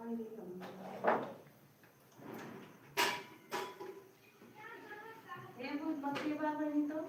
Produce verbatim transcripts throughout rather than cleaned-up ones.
ए, कुछ बच्चे बात नहीं तो।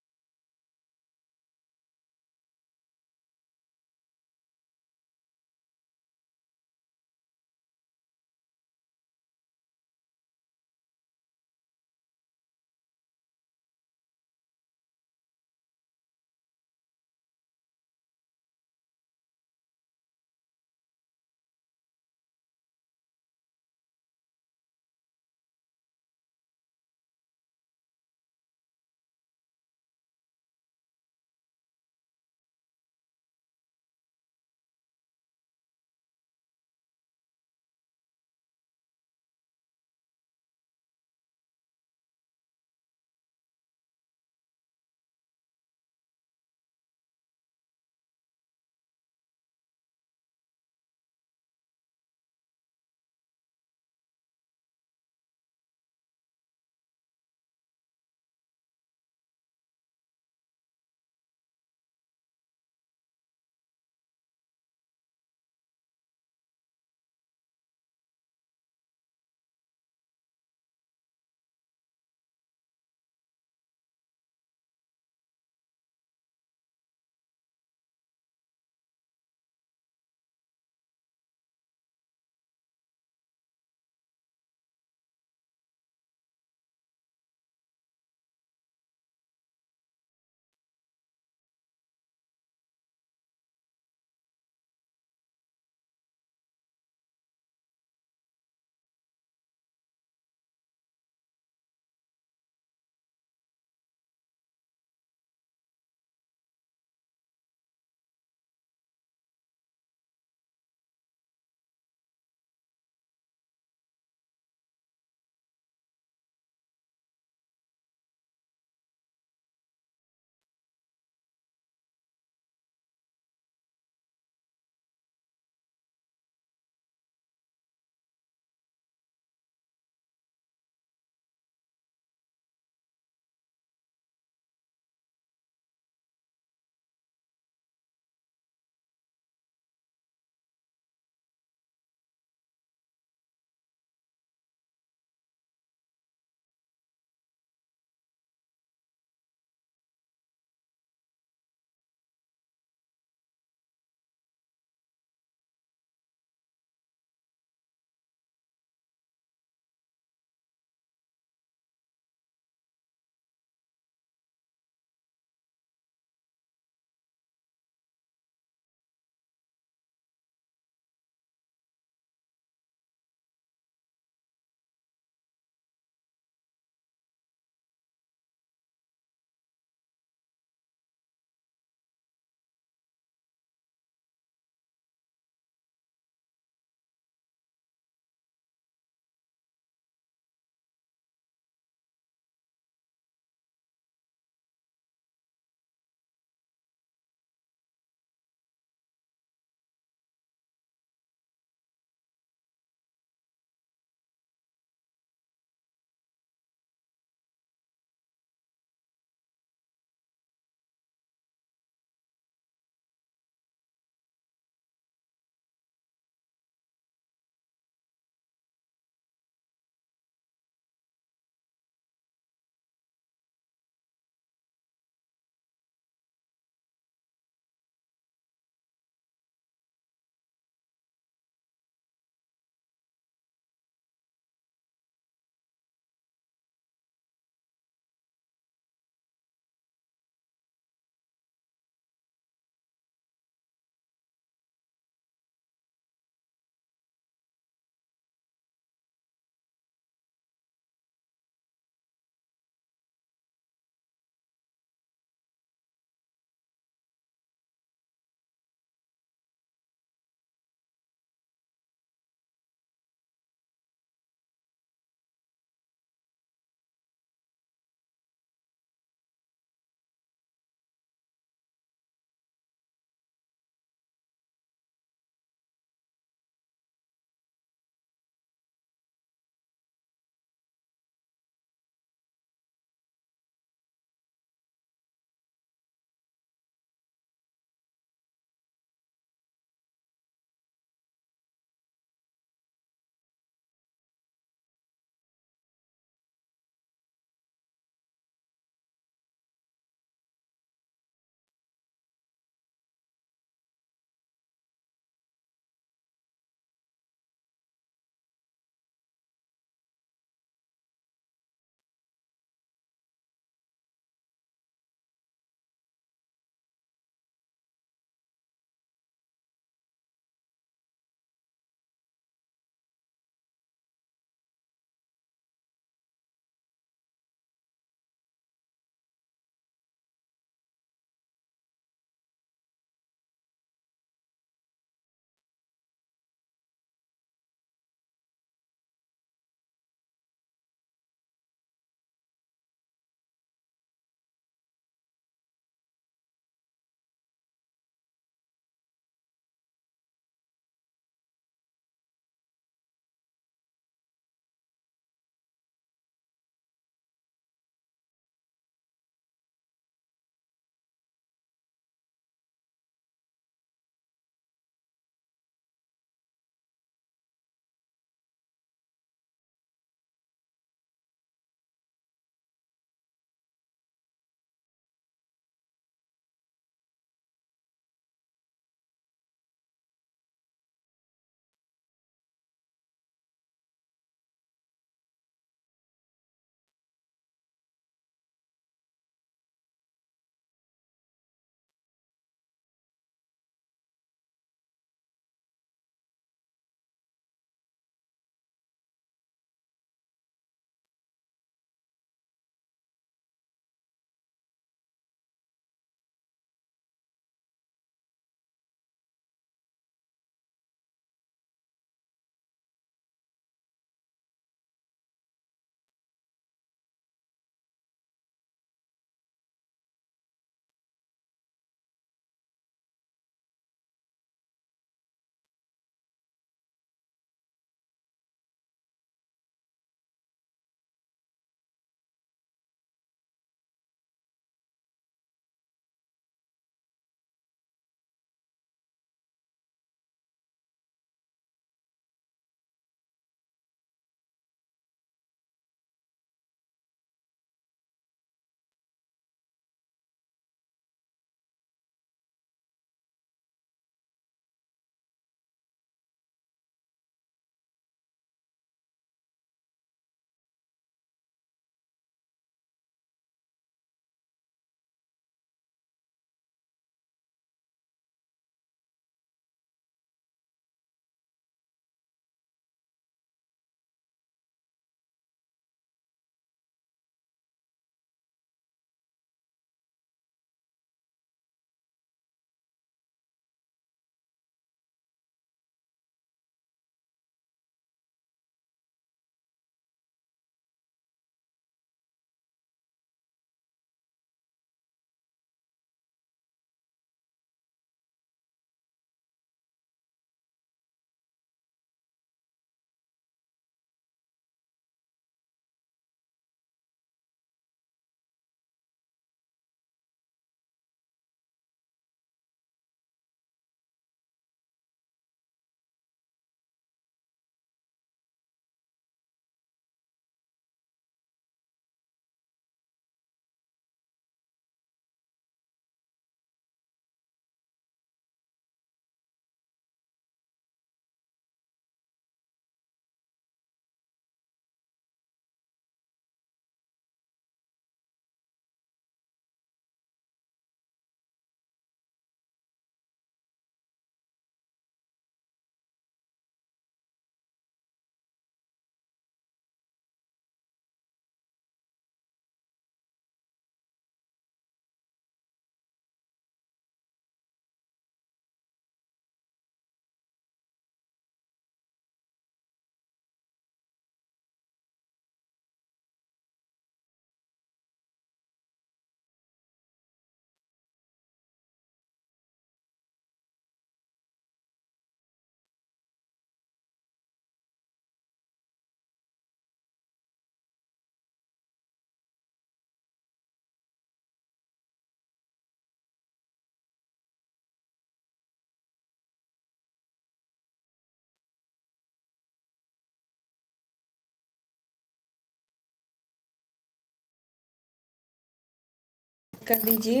कर दीजिए।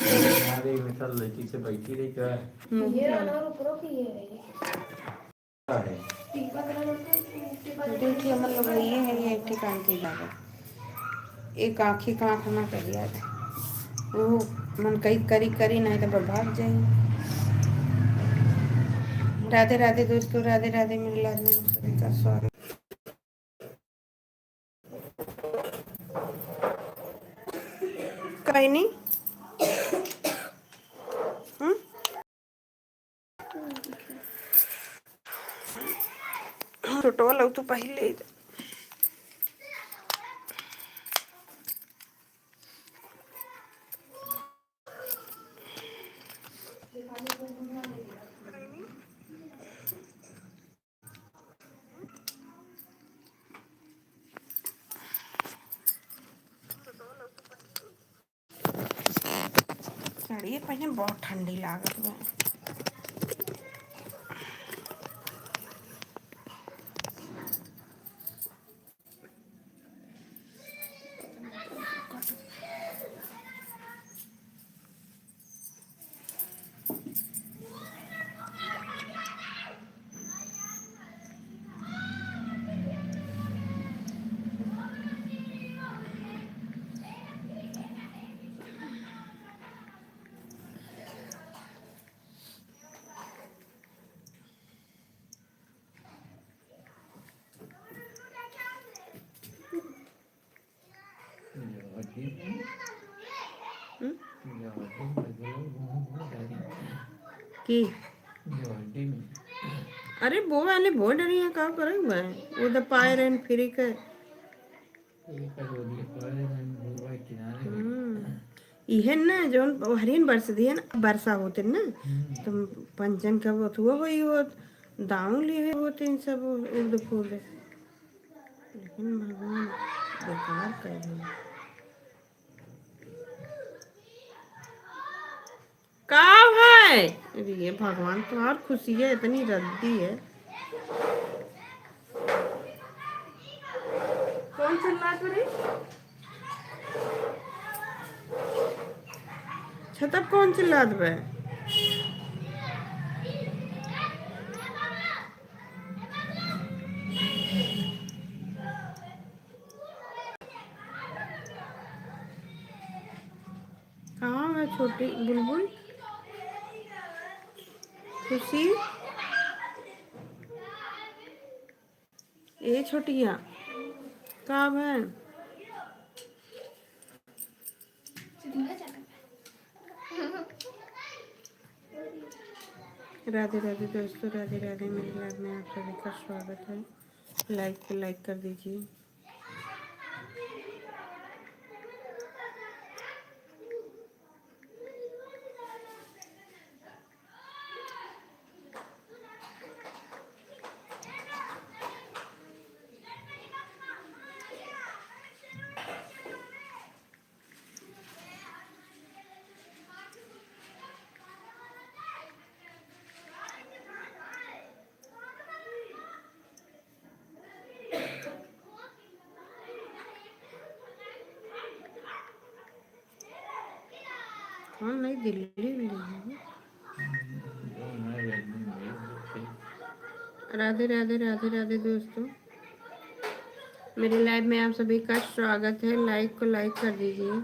हमारे में कल लड़की से बैठी रही क्या? हम्म। ये वाला और ऊपरों की ये है। क्या है? देखिए, हमन लोग ये है, ये ठिकान के जावे। एक आँखी का आँख ना करिया था। वो मन कई करी करी, नहीं तो भाग जाए। राधे राधे दोस्तों, राधे राधे। मेरे लाइव में आप सभी का स्वागत। काहे नहीं? हम्म? छोटवा लऊ तू पहिले। साड़ी पहने बहुत ठंडी लागत बा। हम्म? की? अरे बो वाले बो डरिया का करे हुआ है? वो तो पाए रहन फ्री के। हम्म। इहे न जौन हरिन बरस दिए न, बरसा होते न, हम्म। तो पंचन का बथुआ होई होत, दाऊ लिए होते इन सब उर्द फूल। लेकिन भगवान बेकार कर दिए। का है? अरे ये भगवान, तुम्हार खुशी है, इतनी रद्दी है। कौन चिल्लात बा रे? छतप कौन चिल्लात बा? कहाँ है छोटी बुलबुल? खुशी? ए छोटिया, का बा? राधे राधे दोस्तों, राधे राधे। मेरे लाइव में आप सभी का स्वागत है। लाइव को लाइक कर दीजिए। कौन नहीं, दिल्ली भी नहीं है। राधे राधे, राधे राधे दोस्तों, मेरे लाइव में आप सभी का स्वागत है। लाइक को लाइक कर दीजिए।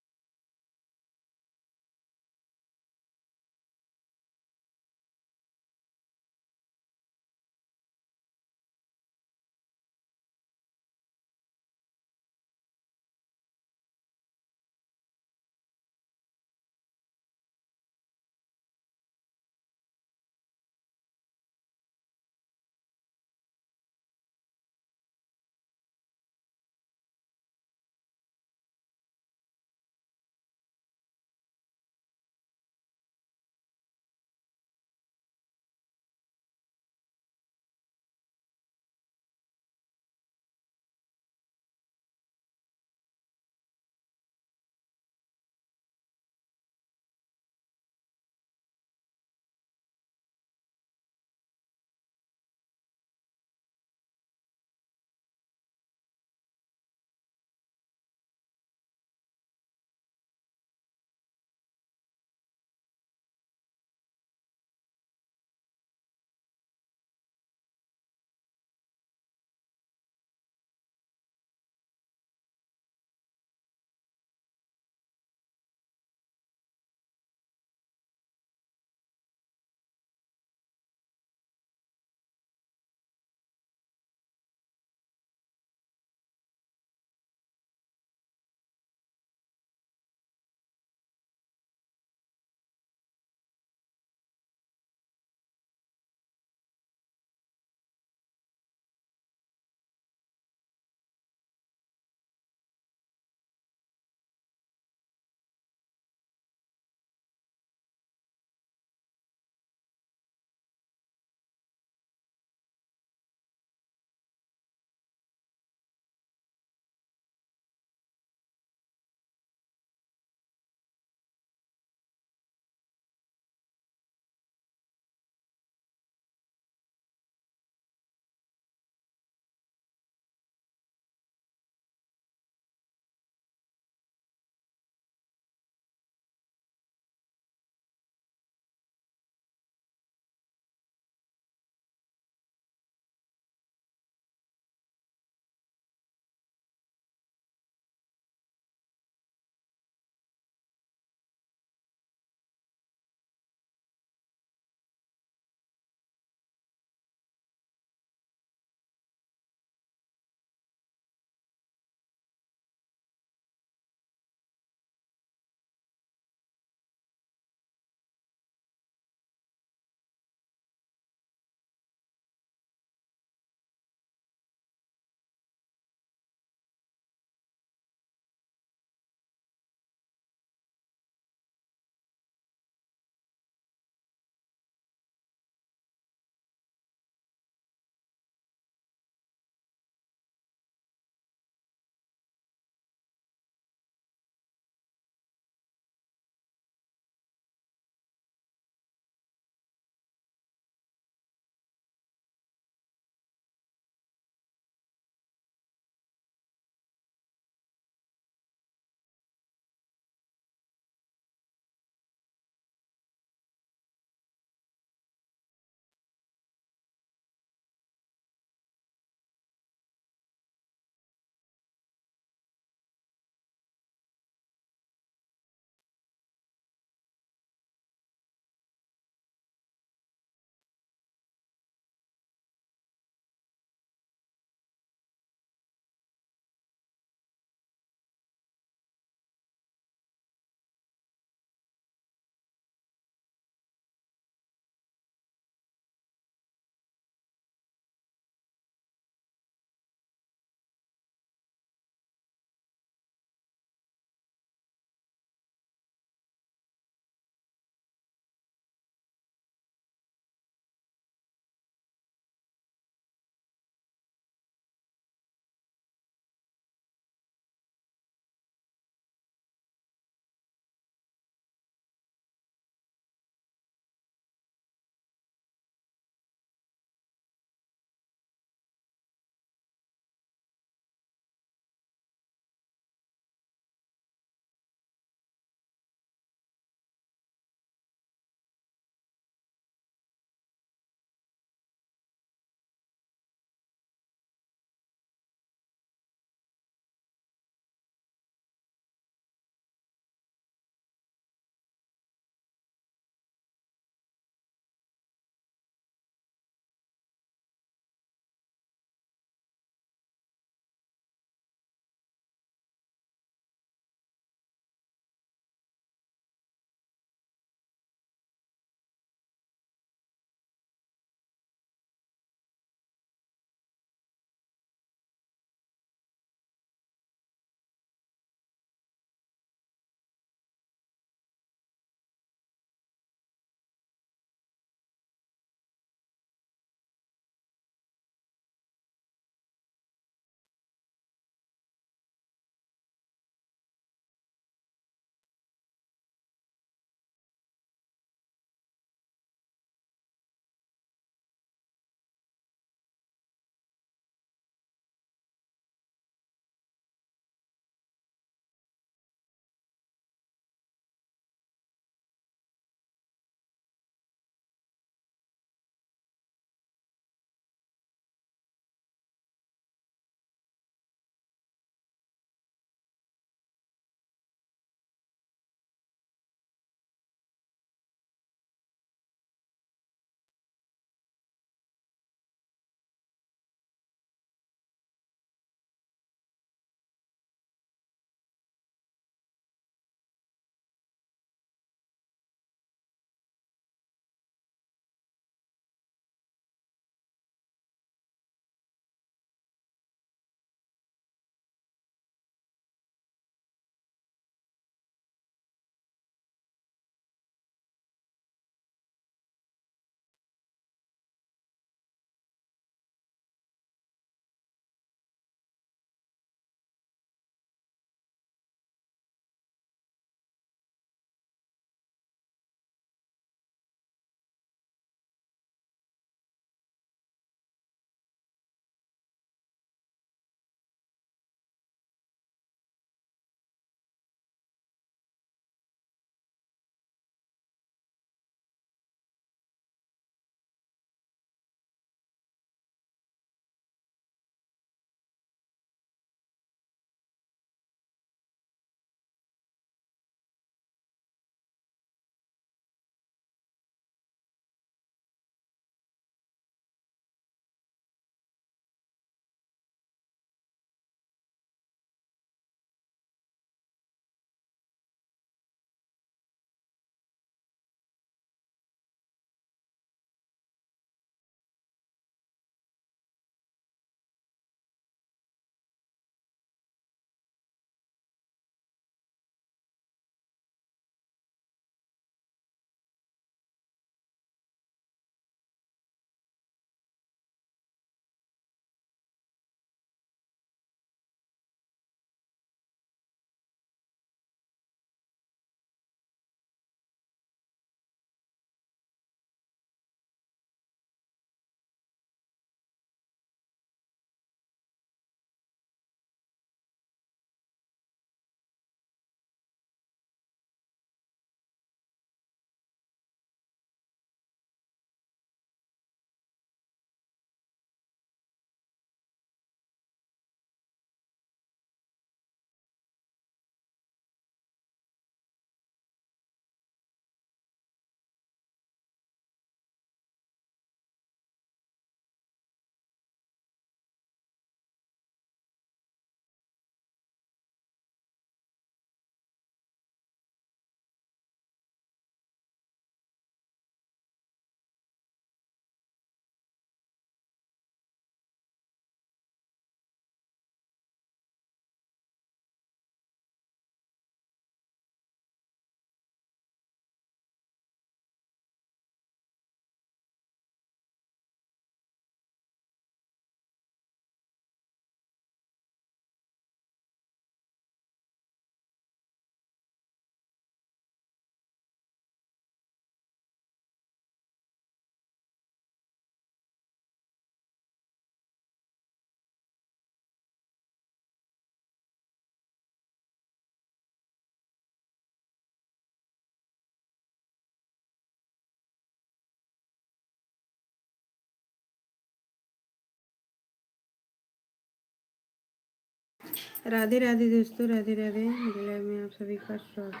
राधे राधे दोस्तों, राधे राधे। Vlog में आप सभी का स्वागत।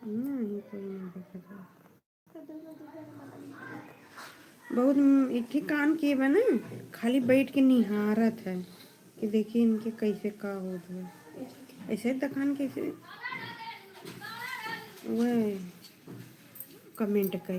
नहीं, कोई नहीं देख रहा। बहुत, एक ठे कान के बा ना, खाली बैठ के निहारत है कि देखिए इनके कैसे का होत है। ऐसे दखान कैसे वह comment कर।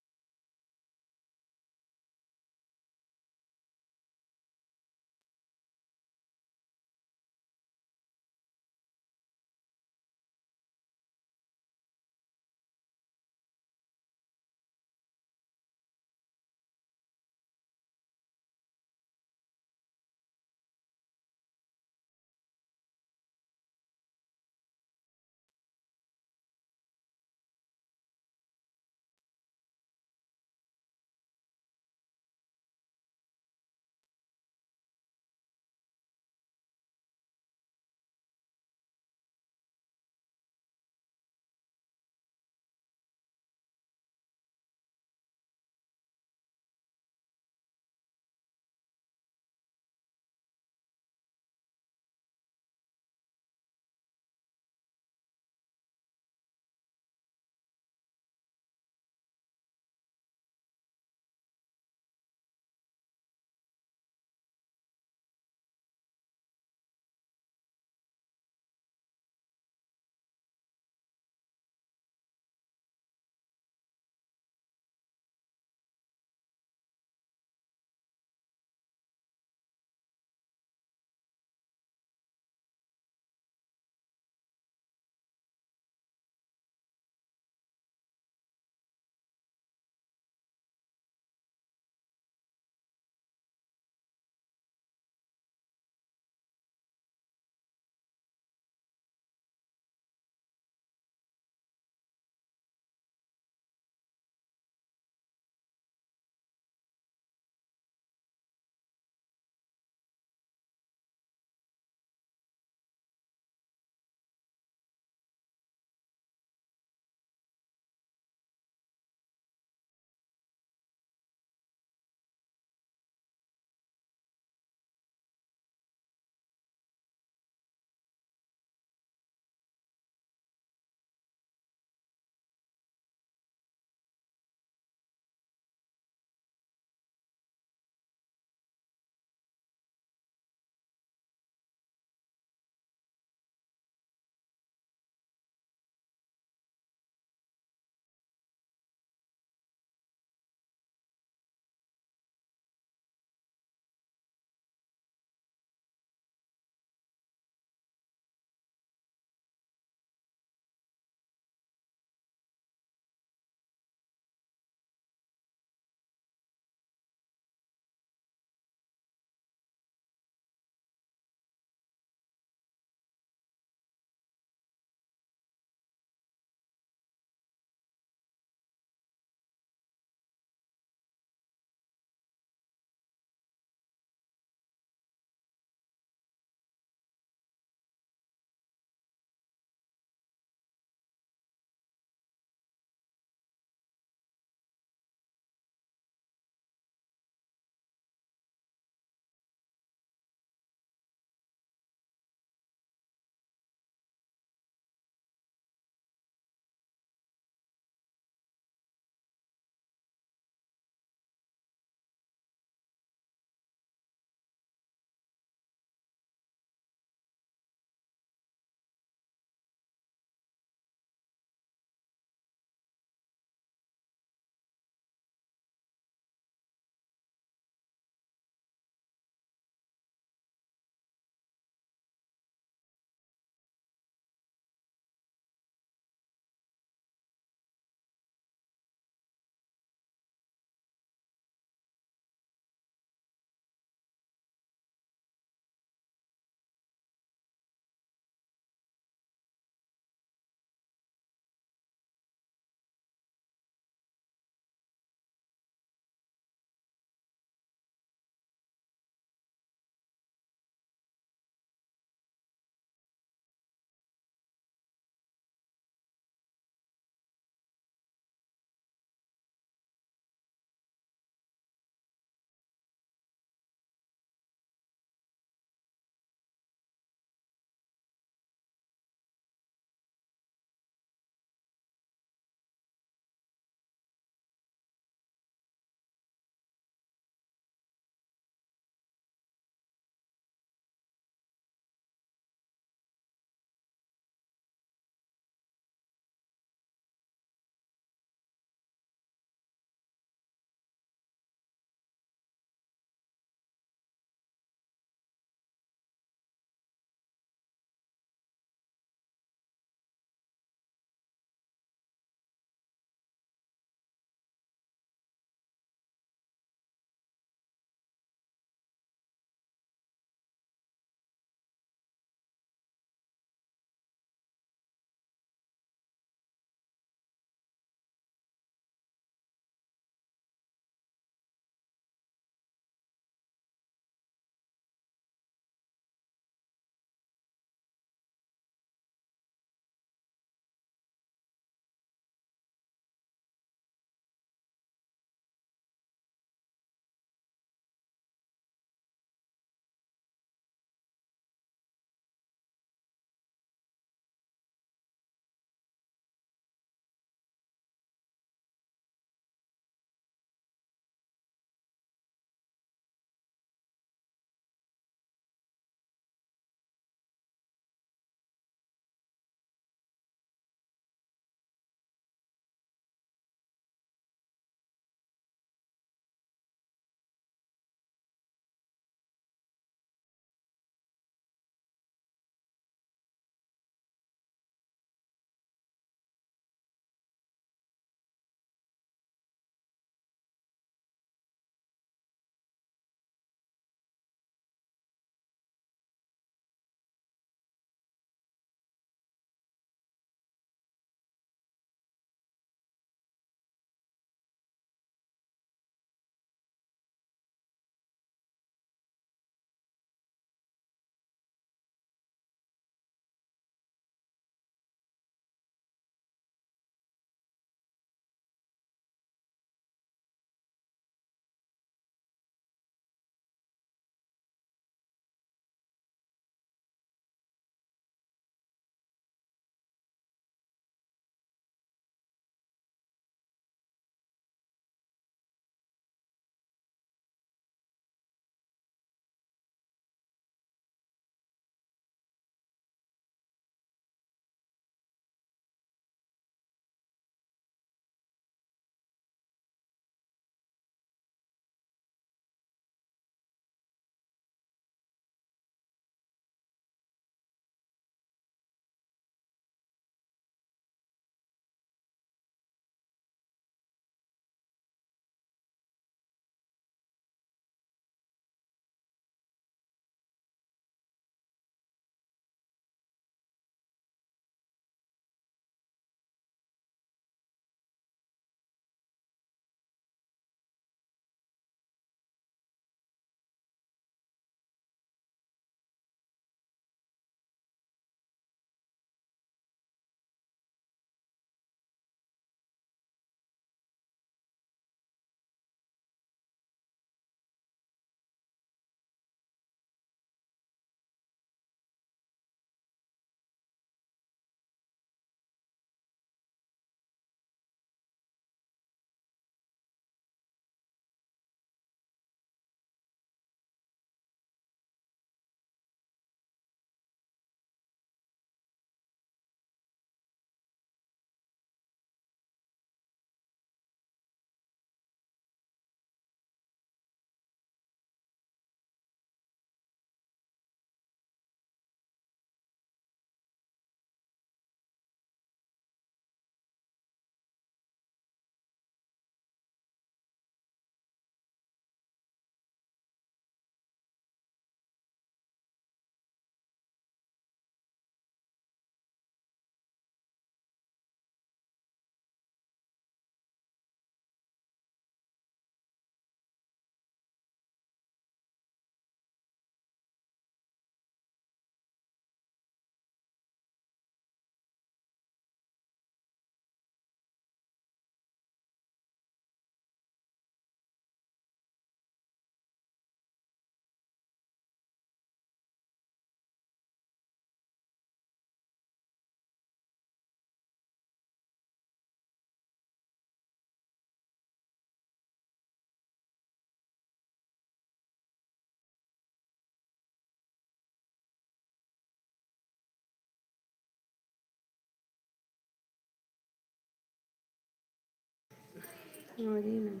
और ये ना,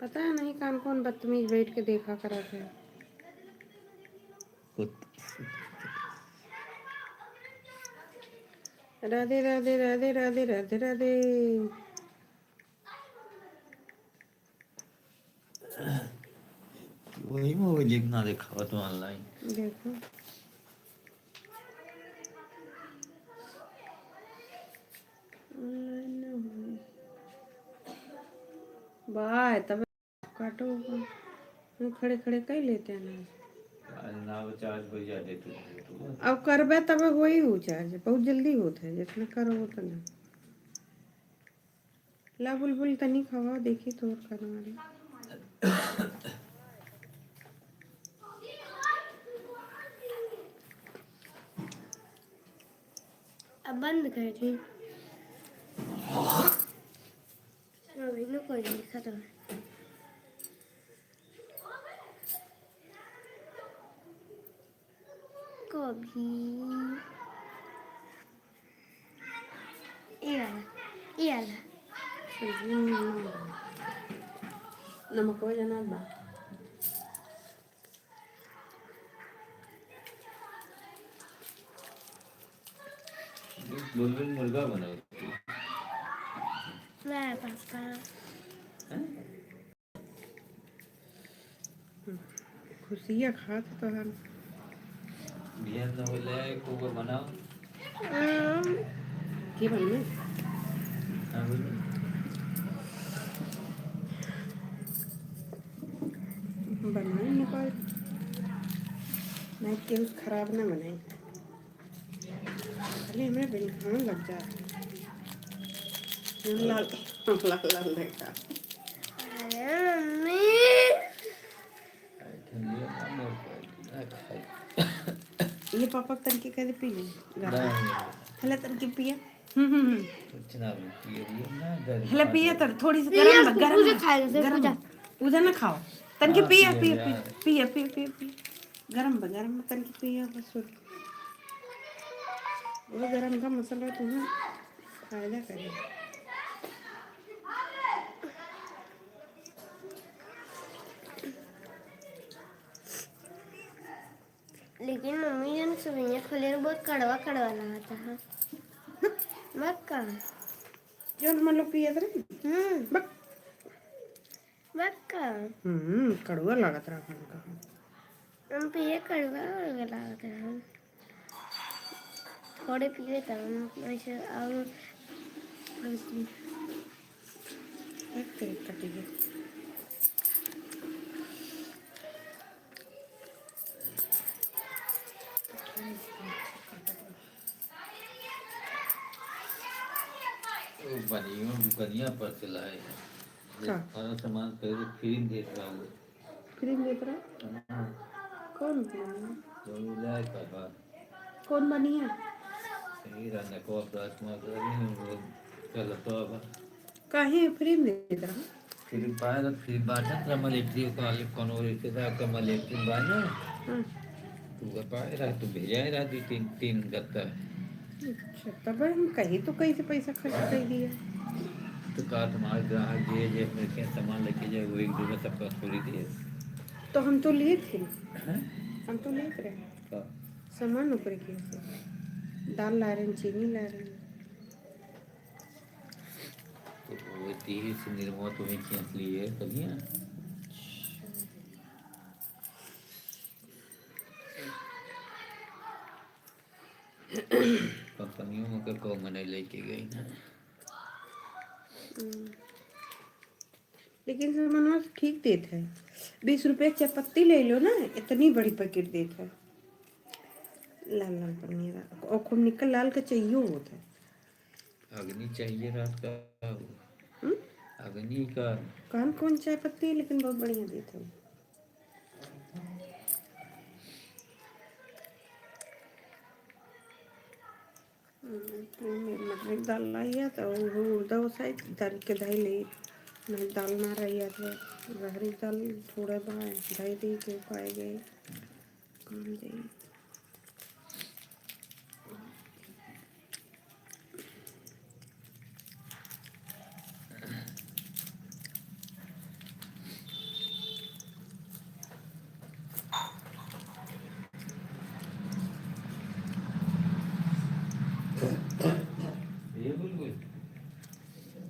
पता नहीं कौन कौन बदतमीज बैठ के देखा करत है। कुत- राधे, राधे, राधे, राधे, राधे, राधे। वही मोबाइल एक ना देखावत online। देखो। Online ना होई। वाह, तब काटो ऊपर। हम खड़े खड़े कई लेते हैं ना। आज ना वो charge हो जाते तो। अब करबे तब होई हो charge, बहुत जल्दी होत है, जितना करो उतना। ला बुलबुल तनी खवा, देखी तोर करवा रे। अब बंद कर दी। अभी न कोई नहीं खत्म। गोभी। ये वाला, ये वाला। नमक हो जाना बा। बुलबुल मुर्गा बनाओ। वाह पापा। हैं? खुशिया खात तो हम। बिहान न होले, एको गो बनाओ। आम। के बनने? हाँ, बोलो। बनाई न कोई। नहीं, केहू से खराब ना बनाई। खाली हमरे बिन खान लग जा। लाल, लाल, लाल देखा। अरे मम्मी। ये पापा तनके कह दे पी ले। नहीं। हला तनके पिया। हम्म, हम्म, हम्म। कुछ ना पिए, पिए ना, गरम हला पिया पानी। तर, थोड़ी सी पिया, गरम बा, गरम पूजा बा, खाएगा, सर, गरम पूजा। बा। पूजा ना खाओ। तनके हाँ, पिया, पिए पिया, यार। पिया, पिया, पिया, पिया। गरम बा, गरम बा, तनके पिया, बस हो। वो गरम का मसाला तुम्हें फायदा करे। लेकिन मम्मी जौन सुबहिया खोले रहे, बहुत कड़वा कड़वा लागत है। बक्का। जौन हम लोग पियत रहे? हम्म। बक। बक्का। हम्म, कड़वा लागत रहा हमका। हम पिए कड़वा कड़वा लागत रहा। थोड़े पिए तब हम ऐसे और एक तरफ कटी है। ओ, बनियो दुकनिया पर से लाए हैं। का? सारा सामान पहले free में देत रहा वो। Free में देत रहा? हाँ। कौन बनिया? जो लाए का बा। कौन बनिया? यही रहा नकवा प्लाट में, अभी वो चलत बा। काहे free में देत रहा? Free पाए रहा, free बांटत रहा, मलेट्री का, कोनो रिश्तेदार का मलेट्री बा ना। हाँ। तो वो पाए रहा, तो भेजाए रहा दो तीन, तीन गत्ता। अच्छा, तब हम कहीं तो कैसे पैसा खर्च कर दिया? तो का तुम्हारे ग्राहक जे, जे अपने के सामान लेके जाए, वो एक दो में सबका थोड़ी दिए। तो हम तो लेत रहे। हैं? हम तो लेत रहे। का? सामान ऊपर के से। दाल ला रहे हैं, चीनी ला रहे हैं। तो वो तीही से निर्मोह तुम्हें खींच लिए, बढ़िया। कंपनियों में के को मने लेके गई ना। हम्म। लेकिन सामानवा तो ठीक देत है। बीस रुपया के चाय पत्ती ले लो ना, इतनी बड़ी पैकेट देत है। लाल लाल पन्नी रा-, और खूब निकल लाल के चाहिए होत है। अग्नि चाहिए रात का। हम्म? अग्नि का। कौन कौन चाय पत्ती है, लेकिन बहुत बढ़िया देत है। हम्म, मटरी के दाल लाइया तो वो उड़दा उसाई डाल के धई ले। नहीं दाल ना रहिया तो रहरी दाल थोड़े बा, धई दे के पाए गए। काम दे।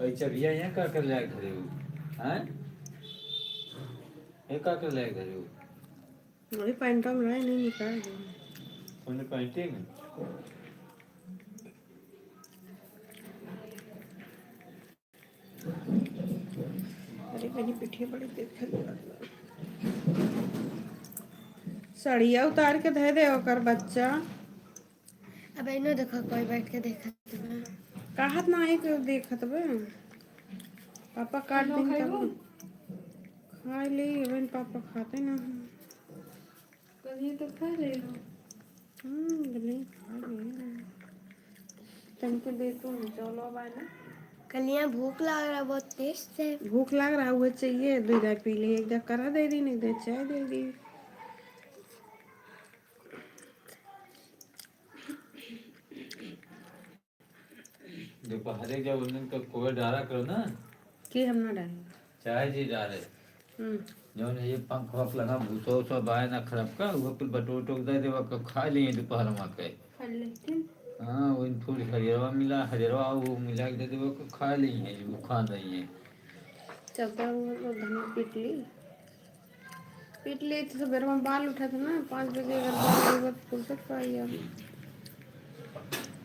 भाई, चबिया यहाँ का कर लायक धरे हो? हैं? ये का कर लायक धरे हो? वही पैंटवा में रहे, नहीं निकाल दे। कौन पैंटे में? अरे, मेरी पिठिया बड़ी देखे लागल। सड़िया उतार के धे दे ओकर बच्चा। अब इनो देखो, कोई बैठ के देखत बा। कहत ना है कि देखत बा। पापा काट दिन तब खा ले, अबे पापा खाते ना हैं। कल ये तो खा ले लो। हम्म, गले खा ले। तनको दे तू ना, चलो बाय ना। कलियाँ भूख लाग रहा बहुत तेज से। भूख लाग रहा, वो चाहिए, दो दाई पी ले, एक दाई करा दे दी, एक दाई चाय दे दी। दोपहरे जब उन्हन के कोयर डारा करो ना। के हम ना डारे। चाय जी डारे। हम्म। जौन ये पंख वंख लगा, भूसा उसा बाय ना खराब का, वो कुल बटोर टोक दे देवा, क-, खा लिए दोपहर में के। खा लेते। हाँ, वो थोड़ी हरियरवा मिला, हरियरवा वो मिला के दे देवा, क-, खा लिए, वो खा रही है। चलता हुआ वो धनिया पीट ली। पीट ले तो सबेरवा में बाल उठत ना, पाँच बजे अगर बाल उठत फुर्सत पाई अब।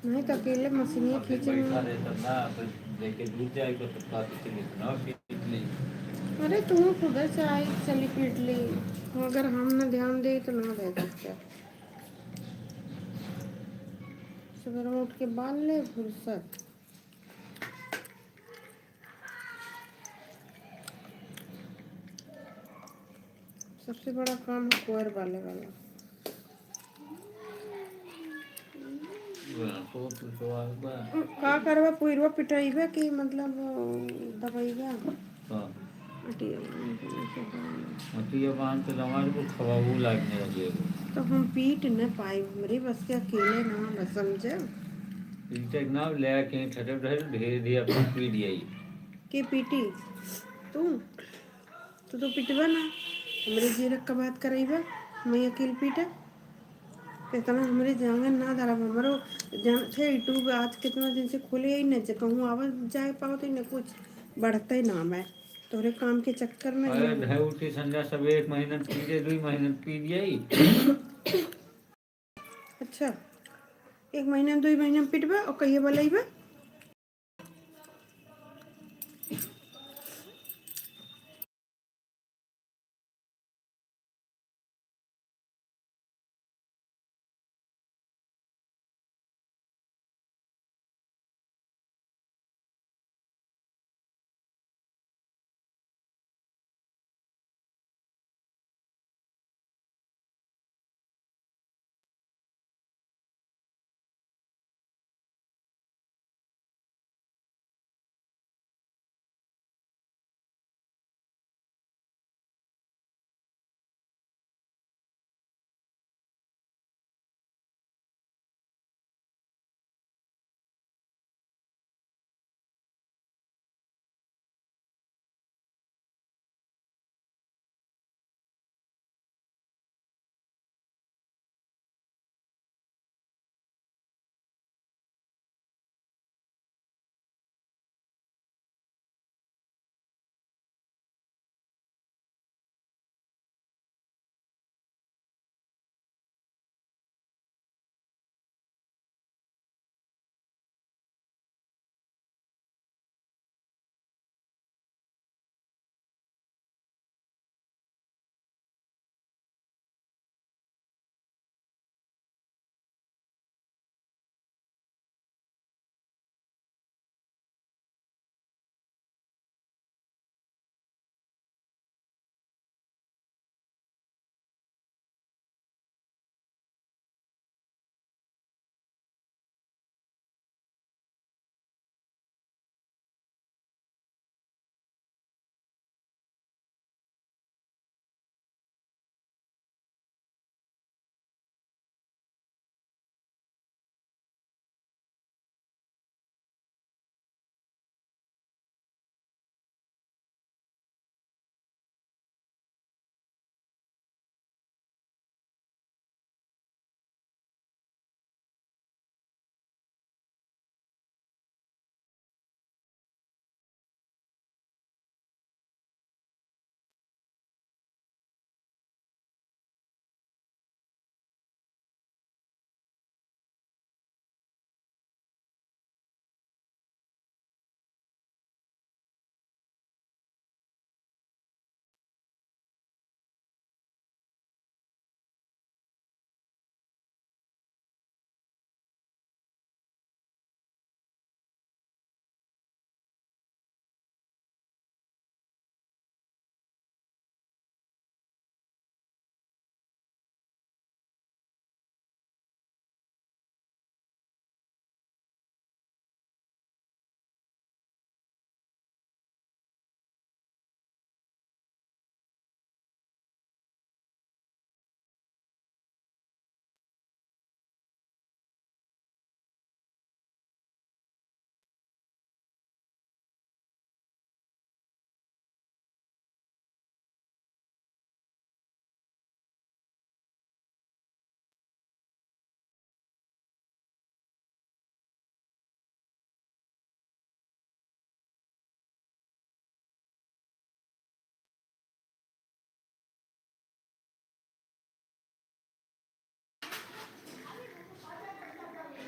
नहीं तो अकेले मशीनिया खींचे में। बैठा रहे तब ना, तो लेके दूध जाए तो पत्ता पीछे लेके ना पीट ली। अरे तू खुद से आई चली पीट ली, अगर हम ना ध्यान दे तो ना दे सकते। सबेरवा उठ के बाल ले फुर्सत। सबसे बड़ा काम है कोयर बाले वाला। का करबा, पुइरवा पिटाइबा कि मतलब दबाइबा? हाँ। अटिया बांध के दबाइबा। अटिया बांध के दबाइबा, खवाऊ लागने लगे। तो हम पीट न पाइब, हमरे बस के अकेले ना बस समझे। पीटे ना ले आके ठटे ढेर ढेर दिया पीट दिया। के पीटी? तू? तो तू पिटबा ना, हमरे जीरक का बात करइबा, मैं अकेल पीटा। इतना हमरे जांगन ना धरब, हमरो जान थे YouTube आज कितना दिन से खोले ही नहीं, जे कहूँ आवाज जाए पावत ही न कुछ बढ़ते ना मैं तोरे काम के चक्कर में अरे नहीं। धै उठी संध्या सब एक महीना पी दे, दुई महीना पी दिया ही। अच्छा, एक महीना दुई महीना में पिटबा और कहिए बोलइबा।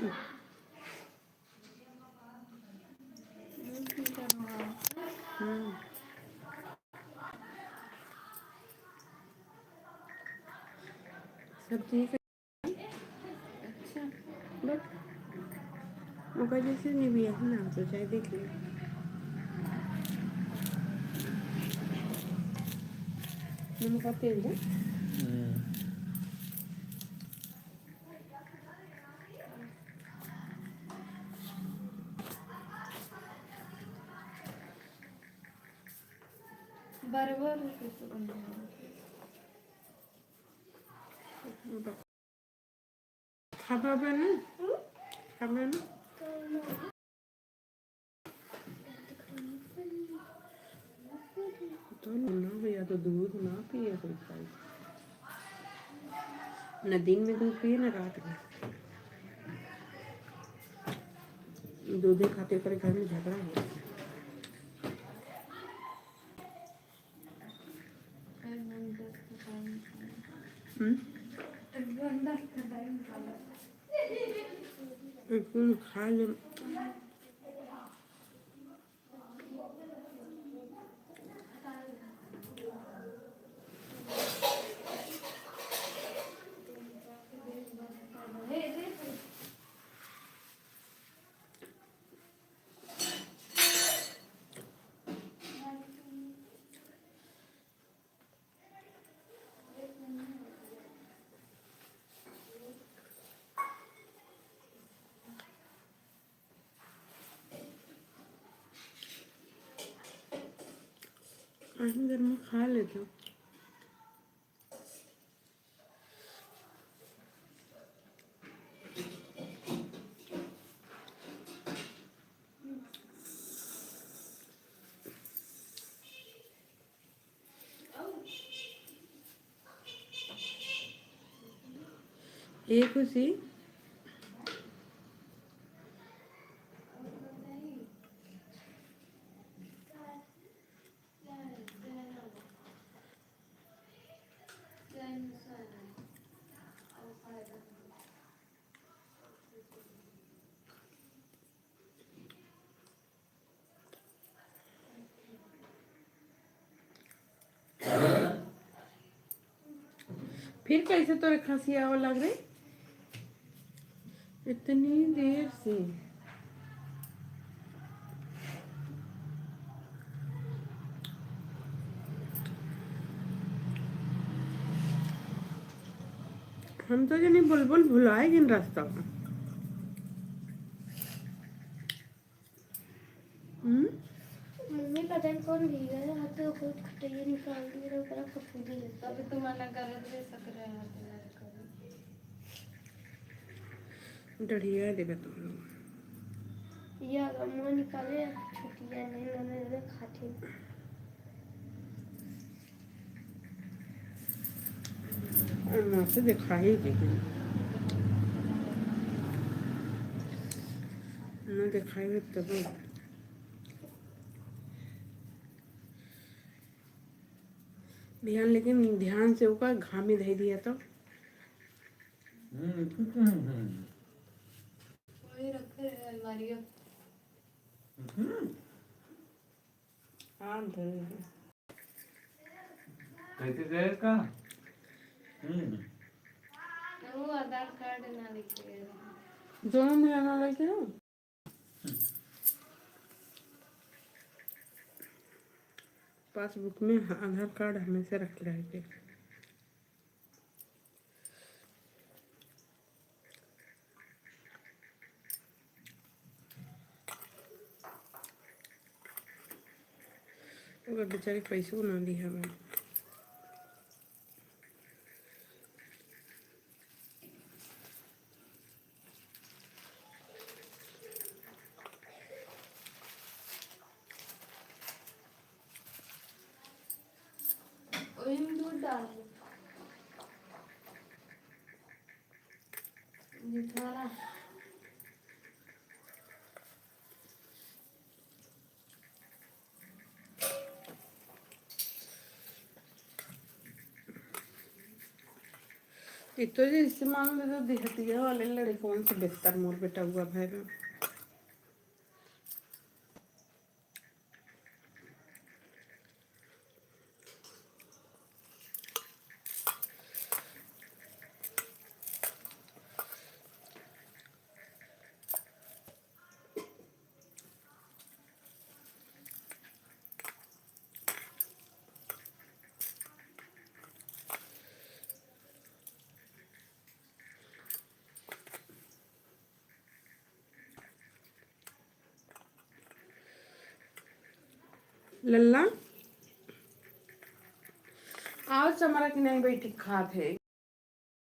हम्म। सब ठीक है। अच्छा। बट ओकर जैसे नहीं भी है ना, तो चाहे देख ले। नमक का तेल है। हम्म। बराबर है, कैसे बन रहा है? खाबा बा ना? खाबा ना? तो ना भैया, तो दूध ना पिए कोई खाई। ना दिन में दूध पिए, ना रात में। दूधे खातिर ओकरे घर में झगड़ा हो। हम्म? एक दिन खा ले। अंदर में खा लेते। ए खुशी। फिर कैसे तोरे खांसी आवे लग रे? इतनी देर से। हम तो जनी बुलबुल भुलाए गइन रास्ता में। हम्म? मम्मी पता नहीं कौन भीगा है, हाथ तो खुद खटैया निकाल दिया, ओकरा फफूंदी लग गई। अभी तो मना करत रहे, सकरे हाथ ना करो। डढ़िया देबे तुम लोग। या अगर मुंह निकाले, छुटिया नहीं, मैंने खाती। ना से दिखाई देही। ना दिखाई दे तब। ध्यान, लेकिन ध्यान से ओका घामे धइ दिया तो। हम्म, कुछ नहीं है। वही रखे है अलमारिया। हम्म। आम धरे हैं। कैसे गए का? हम्म। वो आधार कार्ड ना लेके गए रहे। दोनों में आना लेके ना। पासबुक में आधार कार्ड हमेशा रख लेके। ओकर बेचारी पैसो ना दिया बा। ओहिम दूध डाल। निथारा। एक तो जे इस्तेमाल में तो देहतिया वाले लड़कवन से बेहतर मोर बेटउआ भए बा। लल्ला, आज हमारा कि नहीं बैठी खात है।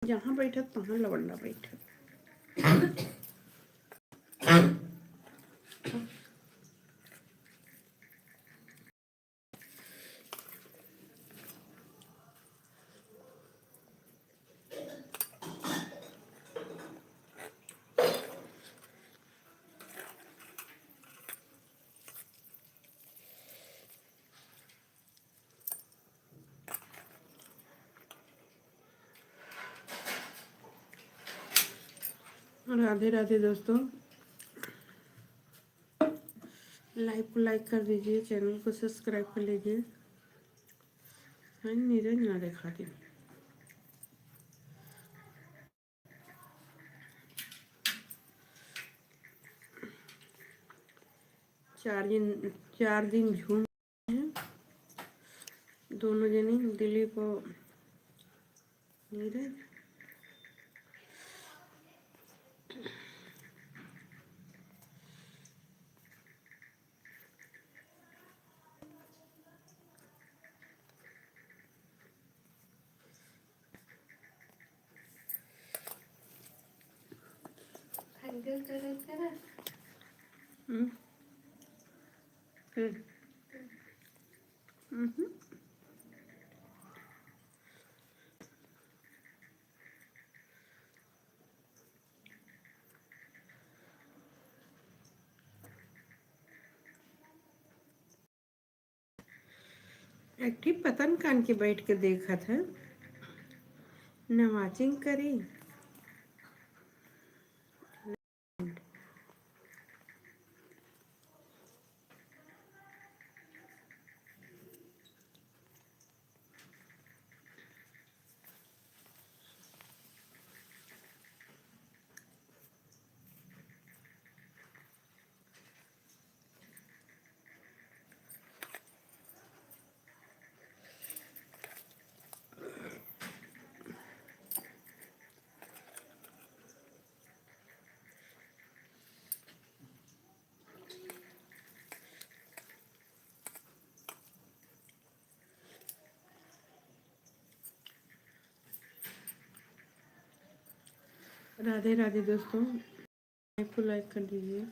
जहाँ बैठत, तहाँ लवंडा बैठत। राधे राधे दोस्तों, live को like कर दीजिए, channel को subscribe कर लीजिए। हाँ, नीरज ना देखा दी। चार दिन, चार दिन झूम हैं दोनों जनी, दिलीप और नीरज। हम्म। फिर। हम्म। एक ठी पतन कान के बैठ के देखत है, न watching करी। राधे राधे दोस्तों, live को like कर दीजिए।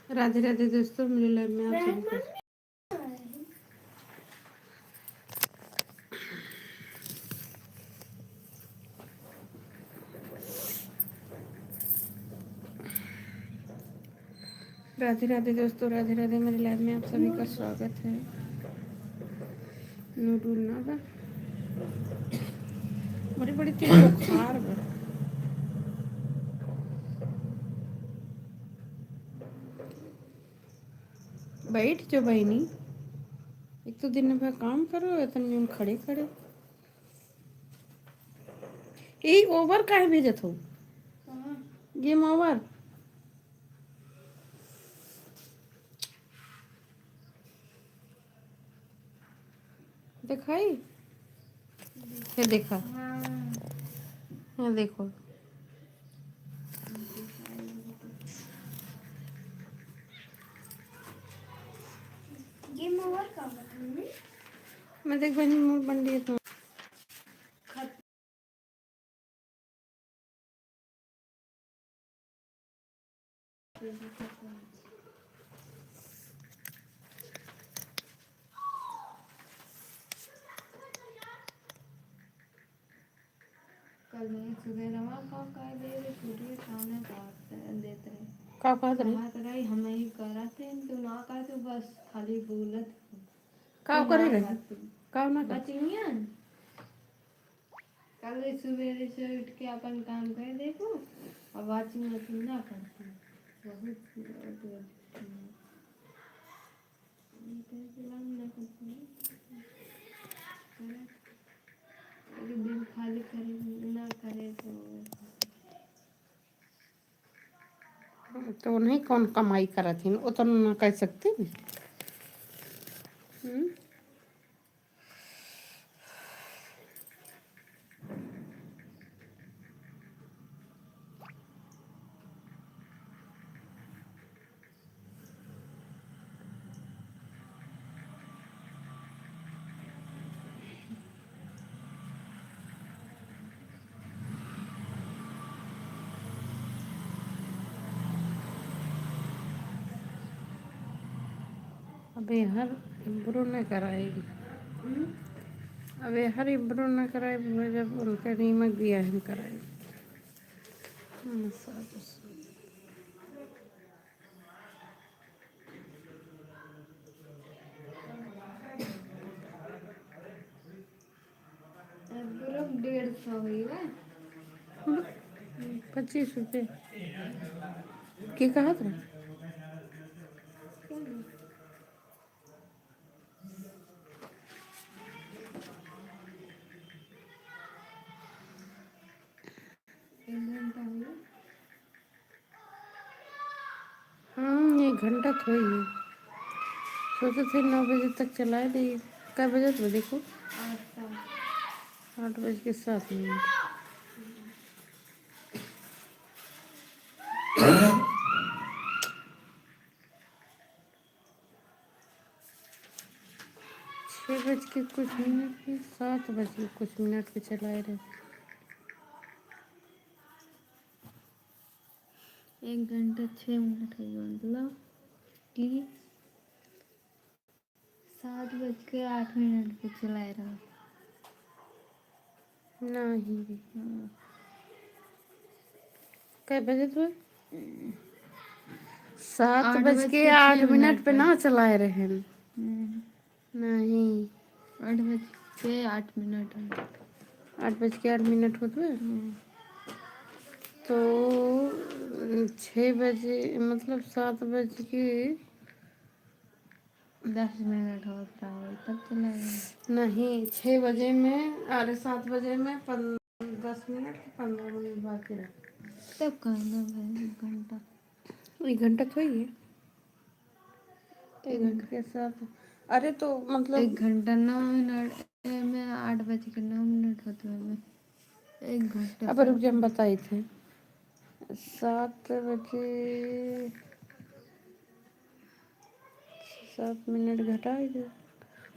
राधे राधे दोस्तों, मेरे लाइव में आप सभी का राधे राधे दोस्तों, राधे राधे। मेरे लाइव में आप सभी का स्वागत है। नूडल ना बा, बड़ी बड़ी तेज बुखार बा। बैठ जो बहिनी, एक तो दिन भर काम करो, इतने जन खड़े खड़े। यही ओवर काहे भेजत हो? कहाँ? Game over. देखाई? ये देखा। हाँ। ये देखो। गेम ओवर का मतलब? मैं देख बनी मूड बन रही है तो। कल नहीं सुबह रवा का कर दे रे, पूरे सामने बात देत रहे। का कहत रहे? कहत रही, हम ही करत हैं, तू ना कर, तू बस खाली बोलत हो। का तू करे ना रहे? कर तू। का ना कर? बचिनिया। कल सवेरे से उठ के अपन काम कर देखो, अब washing machine ना करती। बहुत, बहुत, बहुत, इधर से लाओ ना करती। करे, अरे बिल खाली करे, ना करे तो तो उन्हें कौन कमाई करत हिन, उतना ना कर सकते हैं। हम्म? अब एहर इम्प्रूव न कराई। अब एहर इम्प्रूव न कराई, जब उनके नीमक दिया हम कराई। मसाज उसाज। पूरा डेढ़ सौ हुई बा। पच्चीस रुपये। के कहत रहे? एक घंटा हुई। हम्म, एक घंटा तो होई है। सोचे थे नौ बजे तक चलाए दे। कै बजे तो देखो? आठ सात। आठ बज के सात मिनट। छः बज के कुछ मिनट पे, सात बज के कुछ मिनट पे चलाए रहे। एक घंटा छः मिनट है, मतलब कि सात बज के आठ मिनट पे चलाए रहा। नहीं। हाँ। कै बजे तो? सात आठ बज बज के के आठ छः मिनट मिनट पे है। ना चलाए रहे हैं। हम्म। नहीं। आठ बज के आठ मिनट है। आठ बज के आठ मिनट होत बा? हम्म। तो छः बजे, मतलब सात बज के दस मिनट होत रहा, तब चला गया। नहीं, छः बजे में, अरे, सात बजे में पन-, दस मिनट, पन्द्रह मिनट बाकी रहा। तब कहना भाई, एक घंटा। एक घंटा तो ही है। एक एक घंटा के साथ, अरे, तो मतलब एक घंटा नौ मिनट, ए, में आठ बज के नौ मिनट होत बा में। एक घंटा अब रुक जा, हम बताई थे। सात बजे, सात मिनट घटाई दे।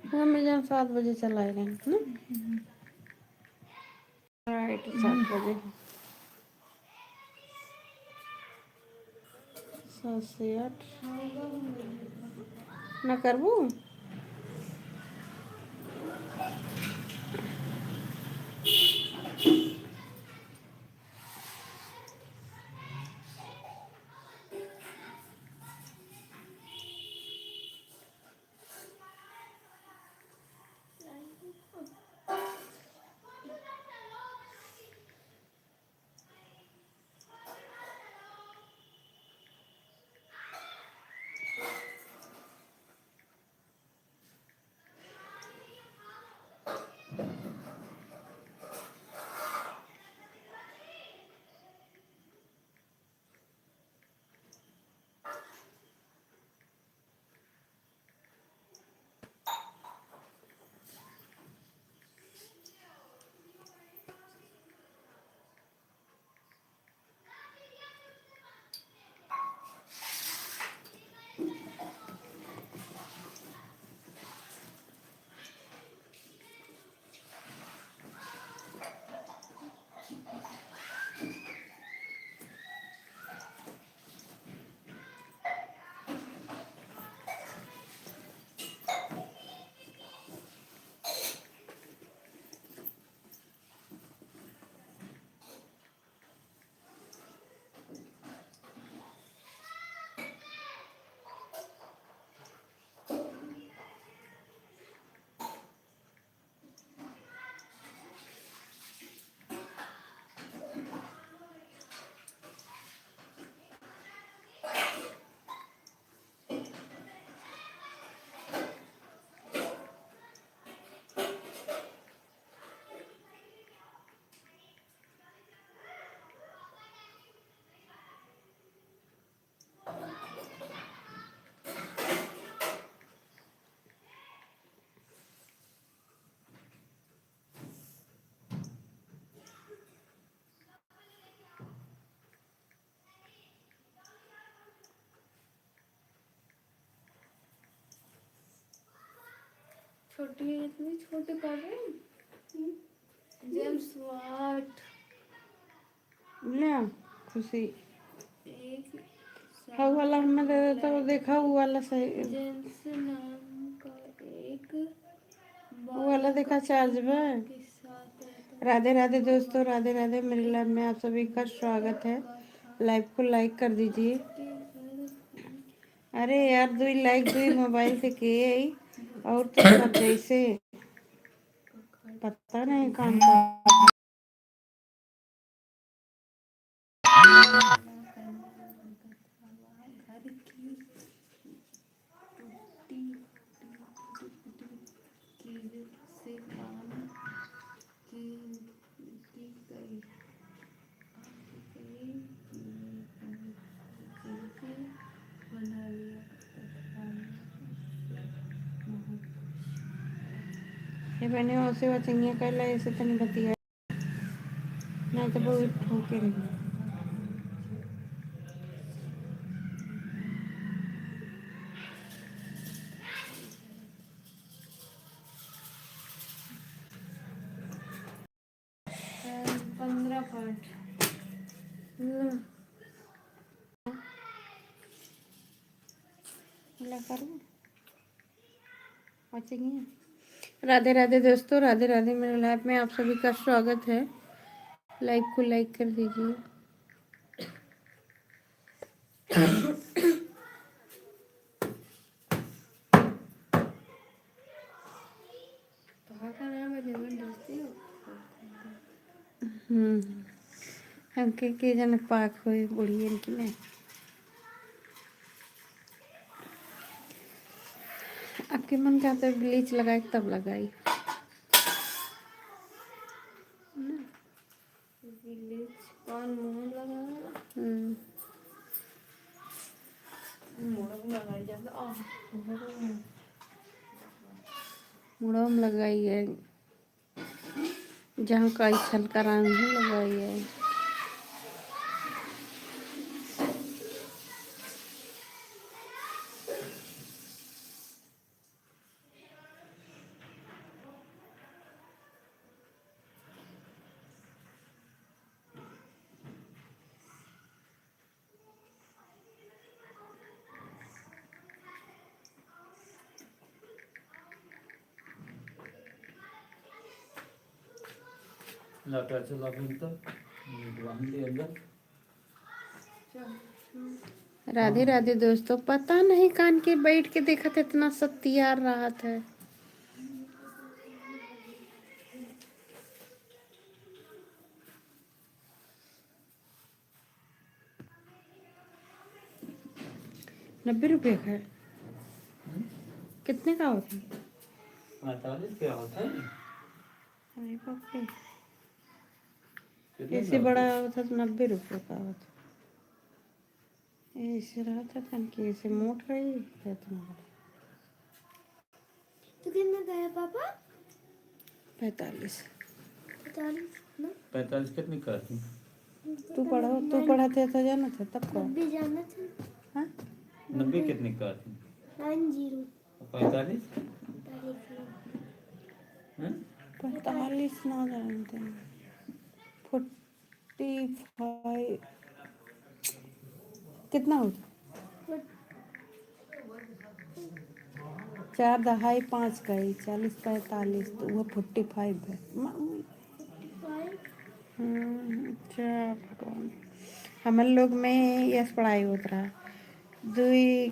हमें जहाँ सात बजे चलाए रहे हैं ना। राइट, सात बजे। सेट ना करबू। छोटी, इतनी छोटी पढ़ रही है। James Watt. ना, खुशी। एक हऊ वाला हमें दे देता, वो देखा, वो वाला सही। जेम्स नाम का एक वो वाला देखा, चार्ज बा। राधे राधे दोस्तों, राधे राधे। मेरे लाइव में आप सभी का स्वागत है। लाइव को लाइक कर दीजिए। अरे यार, दुई लाइक दुई मोबाइल से के आई और तो सब जैसे पता नहीं काम कर। घर की टूटी, टूटी, टूटी चीज से काम की, की गई, की गई, की गई, की बना लिया। ये बने हो से वचंगिया कर ला, ऐसे तनी बतिया। नहीं तो बहुत ठोके रही। पंद्रह पार्ट। ला करूँ। राधे राधे दोस्तों, राधे राधे। मेरे लाइव में आप सभी का स्वागत है। लाइव को लाइक कर दीजिए। तोहार का नाम है जवन दोस्ती हो? हम्म। हमके के जन पाक होई बुढ़ियन की नहीं। आपके मन का तो ब्लीच लगाई तब लगाई। ना। ब्लीच कौन मुंह में लगावेला? हम्म। मुंह में लगाई जाता, आ, मुंह में। मुंह में लगाई है, जहाँ का इच्छा करान ही लगाई है। लटा चला फिर तो, ये तो हम ले अंदर। राधे राधे दोस्तों, पता नहीं कान के बैठ के देखत इतना सत्यार रहत है। नब्बे रुपये का है। हम्म? कितने का होता है? पैंतालीस का होता है। अरे बाप रे। कितने ऐसे का होता बड़ा है? होता तो नब्बे रुपये का होता। ऐसे रहता था कि ऐसे मोट रही है इतना बड़ा। तो कितना का है पापा? पैंतालीस। पैंतालीस ना? पैंतालीस कितने का है? तू पढ़ो, तू पढ़ाते तो जाना था, तब कहो। नब्बे जाना था। हाँ? नब्बे कितने का है? Nine zero. पैंतालीस? पैंतालीस ना। हैं? पैंतालीस ना जानते हैं। फोर्टी फ़ाइव कितना होता? चार दहाई पाँच कई, चालीस पैंतालीस, तो वो फोर्टी फ़ाइव है। मा-, हम्म, अच्छा भगवान, हमन लोग में यस पढ़ाई होत रहा। दुई,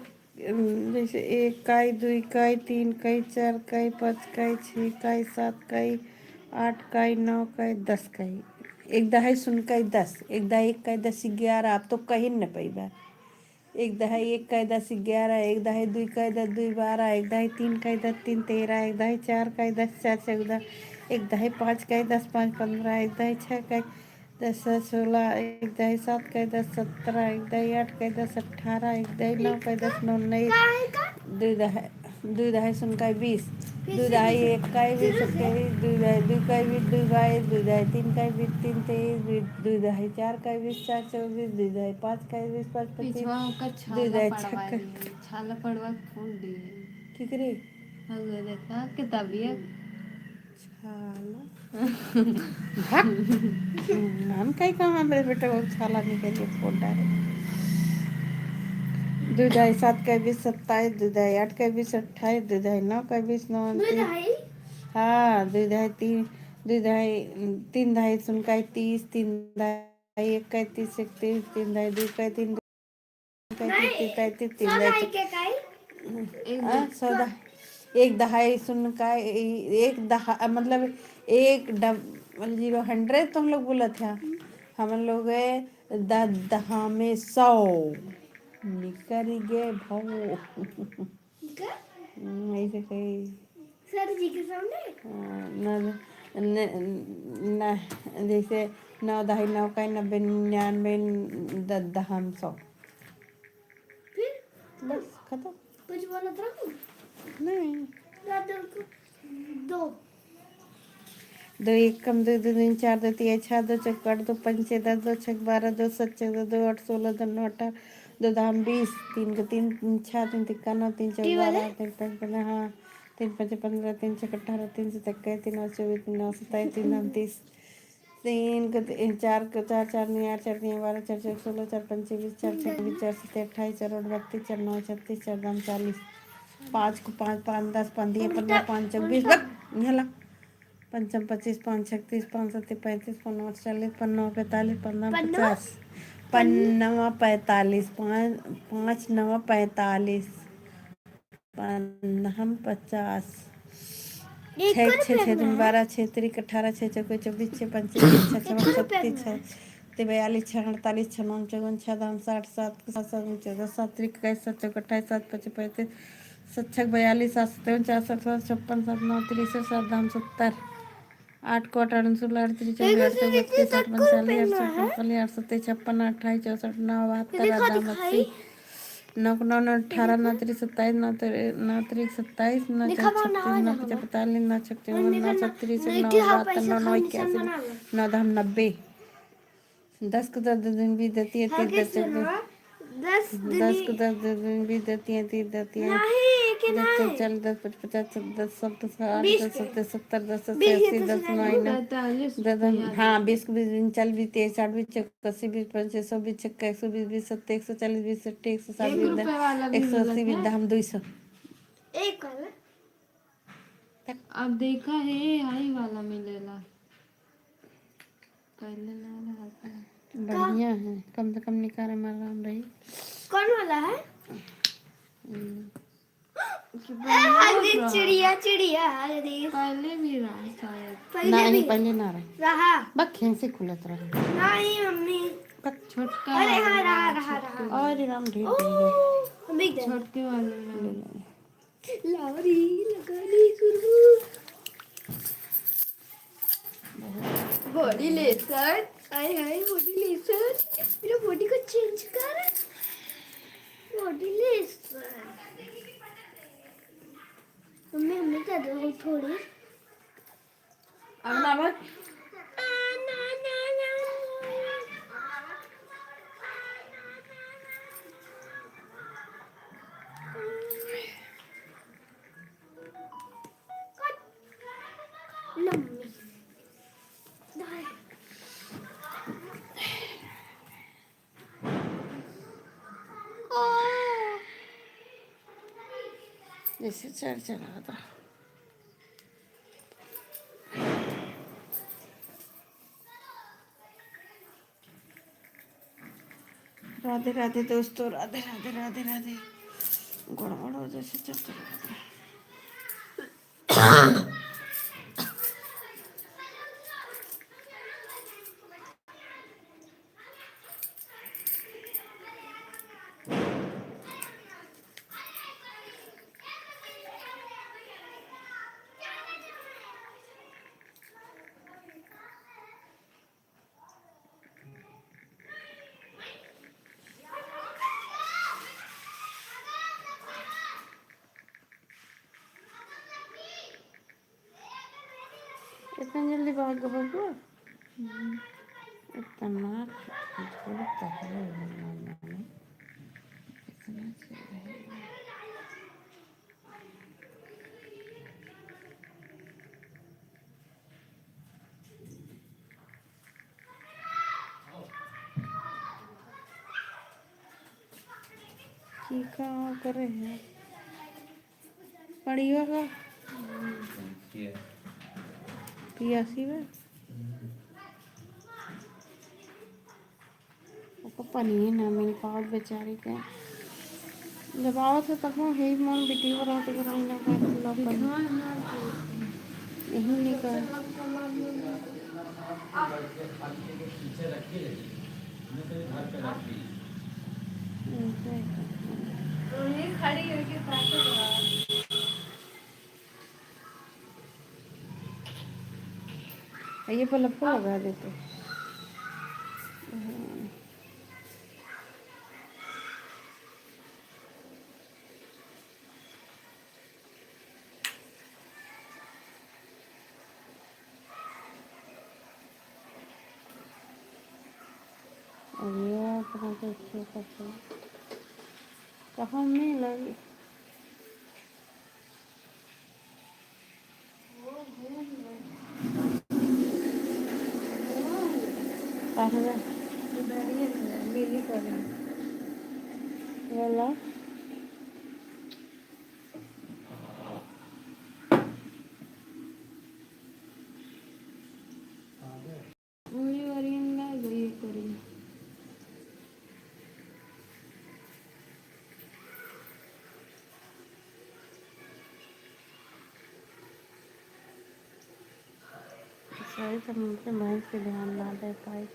उम, जैसे एक काई, दुई काई, तीन काई, चार काई, पाँच काई, छः काई, सात काई, आठ काई, नौ काई, दस काई। एक दहाई सुन काई दस, एक दहाई एक काई दस ग्यारह, आप तो कहीं न पैबा। एक दहाई एक काई दस ग्यारह, एक दहाई दुई काई दस दुई बारह, एक दहाई तीन काई दस तीन तेरह, एक दहाई चार काई दस चार चौदह, एक दहाई पाँच काई दस पाँच पन्द्रह, एक दहाई छः काई दस सोलह, एक दहाई सात काई दस सत्रह, एक दहाई आठ काई दस अठारह, एक दहाई नौ काई दस नौ उन्नीस, दुई दहाई, दुई दहाई सुन काई बीस, दुई दहाई एक काई बीस इक्कीस, दुई दहाई दुई काई बीस दुई बाईस, दुई दहाई तीन काई बीस तीन तेईस, दुई, दुई दहाई चार काई बीस चार चौबीस, दुई दहाई पाँच काई बीस पाँच पच्चीस, पिछवा ओकर दुई छाला दहाई पड़वा छक्का। दी, छाला पड़वा के फोड़ दी। केकरे? हगो देखा, किताबिया। छाला। भाग। हम कहीं कहाँ मेरे बेटे को छाला निकल के फोड़ डाले। दुई दहाई सात काई बीस सत्ताईस, दुई दहाई आठ काई बीस अट्ठाईस, दुई दहाई नौ काई बीस नौ दुई तीन। दहाई? हाँ, दुई दहाई तीन, दुई दहाई, तीन दहाई सुन काई तीस, तीन दहाई एक काई तीस इकतीस, तीन दहाई दुई काई तीन, काई तीस, तीन काई तीस, तीन सौ दहाई दहाई के काई? एक आ, दहाई। सौ दहाई, एक दहाई सुन काई, एक दहा-, मतलब, एक डबल ज़ीरो हंड्रेड तो हम लोग बोलत हैं। हम लोग, ए, द-, दहा में सौ निकल गए भाव। का? हम्म, ऐसे कही। सर जी के सामने? हाँ, न, न, न, जैसे नौ दहाई नौ काई नब्बे निन्यानवे द-, दहा में सौ। फिर? बस, खतम। कुछ बोलत रहू? नहीं। दो, दो, दो। दो एक कम दो, दो तीन चार, दो तिया छः, दो चौक आठ, दो पंचे दस, दो छक बारह, दो सत चौदह, दो आठ सोलह, दो नौ अठारह, दो दहा बीस, तीन को तीन, तीन छः, तीन तिक्का नौ, तीन चौक बारह, तीन पाँच पन्द्रह, हाँ, तीन पाँच पन्द्रह, तीन छक अठारह, तीन सत इक्कीस, तीन आठ चौबीस, तीन नौ सत्ताईस, तीन दहा तीस, तीन को ती-, चार को चार, चार नौ आठ, चार तिया बारह, चार चौक सोलह, चार पंचे बीस, चार छक बीस, चार सत्ते अट्ठाईस, चार आठ बत्तीस, चार नौ छत्तीस, चार दहा चालीस, पाँच को पाँच, पाँच दस, पाँच तिया पन्द्रह, पाँच चौक बीस, बस, यहाँ ला। पंचम पच्चीस, पाँच छक तीस, पाँच सत्ते पैंतीस, पाँच नौ चालीस, पाँच नौ पैंतालीस, पाँच दहा पचास, पाँच नौ पैंतालीस, पाँच, पाँच नौ पैंतालीस, पाँच दहा पचास, छः छः छः दूनी बारह, छः तिरिक अठारह, छः चौक चौबीस, छः पंचे तीस, छः छक छत्तीस, छः सत्ते बयालीस, छः अड़तालीस, छः नौ चौवन, छः दहा साठ, सात को सात, सात चौक चौदह, सात तिरिक इक्कीस, सात चौक अट्ठाईस, सात पचे पैंतीस, सात छक बयालीस, सात सत्ते उनचास, सात सात छप्पन, सात नौ तिरसठ, सात दहा सत्तर, आठ को आठ, आठ सोलह, आठ तिया चौबीस, आठ चौक बत्तीस, आठ पंचालीस, आठ सत्ते छप्पन, आठ अट्ठाईस चौसठ, नौ बहत्तर, आठ दहा अस्सी, नौ को नौ, नौ अठारह, नौ तिरिक सत्ताईस, नौ तिर-, नौ तिरिक सत्ताईस, नौ चौक छत्तीस, नौ पचे पैंतालीस, नौ छक चौवन, नौ सत्ते तिरसठ, नौ बहत्तर, नौ नौ इक्यासी, नौ दहा नब्बे। दस को दस दूनी बीस, दस तिया तीस, दस चौक दस को दस दूनी बीस, दस तिया तीस, दस तिया दस चौक चालीस, दस पचे पचास, दस सत्ते साठ, दस सत्ते सत्तर, दस अट्ठे अस्सी, दस नौ नब्बे, दस, हाँ, बीस को बीस दूनी चालीस, बीस तिया साठ, बीस चौक अस्सी, बीस पंचे सौ, बीस छक्के एक सौ बीस, बीस सत्ते एक सौ चालीस, बीस अट्ठे एक सौ साठ, बीस दहा एक सौ अस्सी, बीस दहा दुई सौ। एक वाला। अब देखा है, आई वाला मिलेला। पहले ना रहा था। बढ़िया है, कम से कम निकारे मार राम रही। कौन वाला है? हम्म। कि ए, पहले हाँ, होत रहा। चिड़िया, चिड़िया, अरे। पहले भी रहा शायद। पहले नहीं, भी पहले ना रहे। रहा। बक खेंसी खुलत रहे। नहीं, मम्मी। बक छोटका अरे, हाँ, वाला रहा, रहा, छोटका रहा। वाला। अरे राम, ढेर ओ, बढ़िया। हम भी देंगे। छोटके वाले में। ले लो। लावरी लगानी शुरू। Body lotion, हाय हाय, body lotion, मेरा body को change कर, body lotion। मम्मी, हमें कर दो थोड़ी। अब ना बस। लम्बी। जैसे चर चरा था। राधे राधे दोस्तों, राधे राधे, राधे राधे। गड़बड़ हो जैसे चल चल रहा है। इतना जल्दी भाग गए बबुआ? हम्म। इतना झूठ तो है, इतना चल रही है। की का करे है? पड़ियो का? पियासी बा? ओकर पनिये ना मिल पावत बेचारी के। जब आवत है तब हम हे मन बिटिया रहत के रही ना कर ला पानी। यही नहीं कर। ऐसे ही कर। ये बल्ब को लगा देते। हाँ। अब ये अपना कैसे करते हैं? कहाँ में लगी? काहे बा? बोला। वही ओरियन ना गई करी। सही तो हम अपने भैंस के ध्यान ना दे पाई,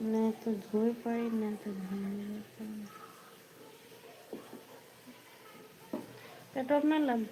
न तो धोए पाई, न तो ध्यान दे पाई। पेटवा में लग।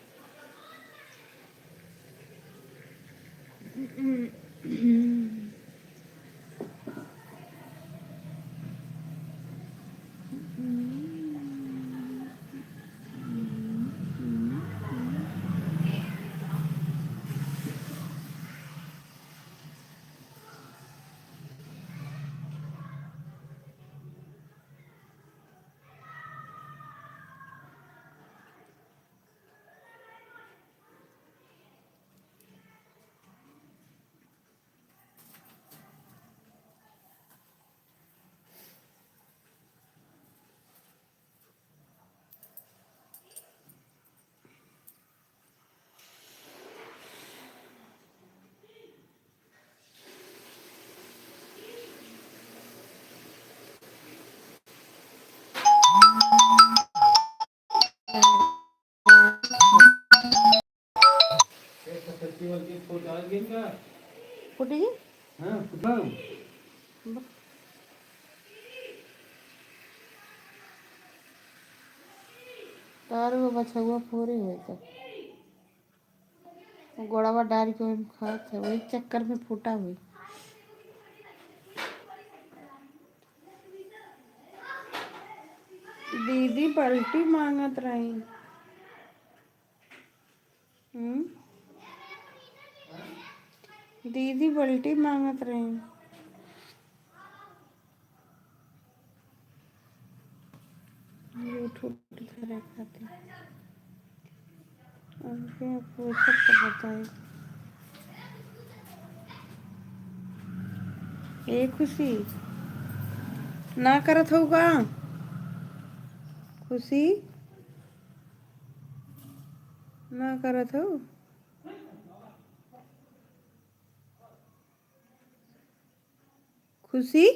फूटी? हाँ, फुटल। तार वो बछउआ फोरे होई तो गोड़वा डार के ओहिम खात है, वही चक्कर में फूटा हुई। दीदी बल्टी मांगत रही। हम्म? दीदी बल्टी मांगत रही। झूठ उठ धरे खातिर। अबे पूछत तो बताई। ए खुशी, ना करत हऊ का? खुशी, ना करत हऊ? खुशी,